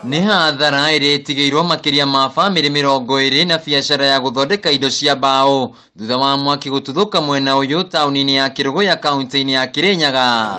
Nĩ hathara ĩrĩa ĩtigĩirwo makĩria ma bamĩrĩ 20 na biacara ya gũthondeka indo cia mbaũ thutha wa mwaki gũtuthũka mwena ũyũ taũni-inĩ ya Kĩrũgũya kaunti-inĩ ya Kĩrĩnyaga.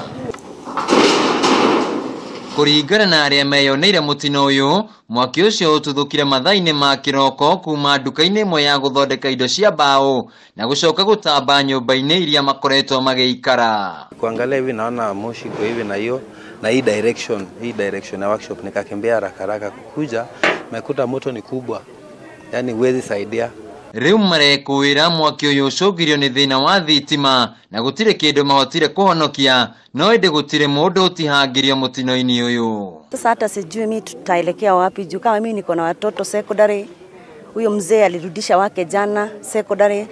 Kũringana na arĩa meyoneire mũtino ũyũ, mwaki ũcio ũtuthũkire mathaa-inĩ ma kĩroko kuma nduka-inĩ ĩmwe ya gũthondeka indo cia mbaũ na gũcoka gũtamba nyũmba-inĩ iria makoretwo magĩikara. Kuangalia hivi naona moshi iko hivi na hiyo na hii direction ya workshop, nikakimbia haraka haraka kukuja nimekuta moto ni kubwa, yani huwezi saidia. Rĩu marekũĩra mwaki ũyũ ũcũngĩrio nĩ thĩna wa thitima na gũtirĩ kĩndũ mahotire kũhonokia, no ĩndĩ gũtirĩ mũndũ ũtihangĩrio mũtino-inĩ ũyũ. Sasa hata sijui mimi tutaelekea wapi juu kama mimi niko na watoto secondary, huyo mzee alirudisha wake jana secondary,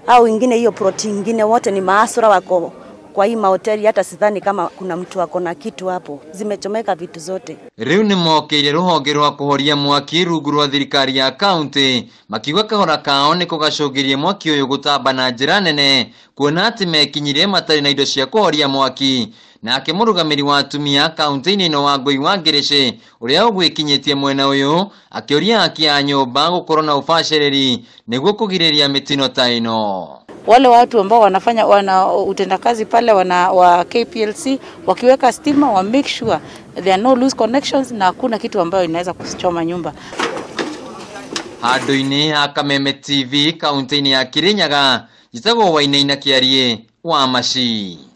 au wengine hiyo plot ingine wote ni maasura wako kwa hii mahoteli, hata sidhani kama kuna mtu ako na kitu hapo, zimechomeka vitu zote. Rĩu nĩ mokĩire rũhonge rwa kũhoria mwaki rungu rwa thirikari ya kaunti makiuga kahora kao nĩko gacũngĩrie mwaki ũyũ gũtamba na njĩra nene, kuona atĩ mekinyirie matarĩ na indo cia kũhoria mwaki. Nake mũrũgamĩri wa atumia kaunti-inĩ ĩno Wangũi wa Ngĩrĩcĩ ũrĩa ũgwĩkinyĩtie mwena ũyũ akĩũria aki a nyũmba gũkorwo na ũbacĩrĩri nĩguo kũgirĩrĩria mĩtino ta ĩno. Wale watu ambao wanafanya wana utendakazi pale wana wa KPLC wakiweka stima wa make sure there are no loose connections na hakuna kitu ambayo inaweza kuchoma nyumba. Handũ-inĩ ha Kameme TV kaunti-inĩ ya Kĩrĩnyaga, njĩtagwo Wainaina Kĩarie wa Maci.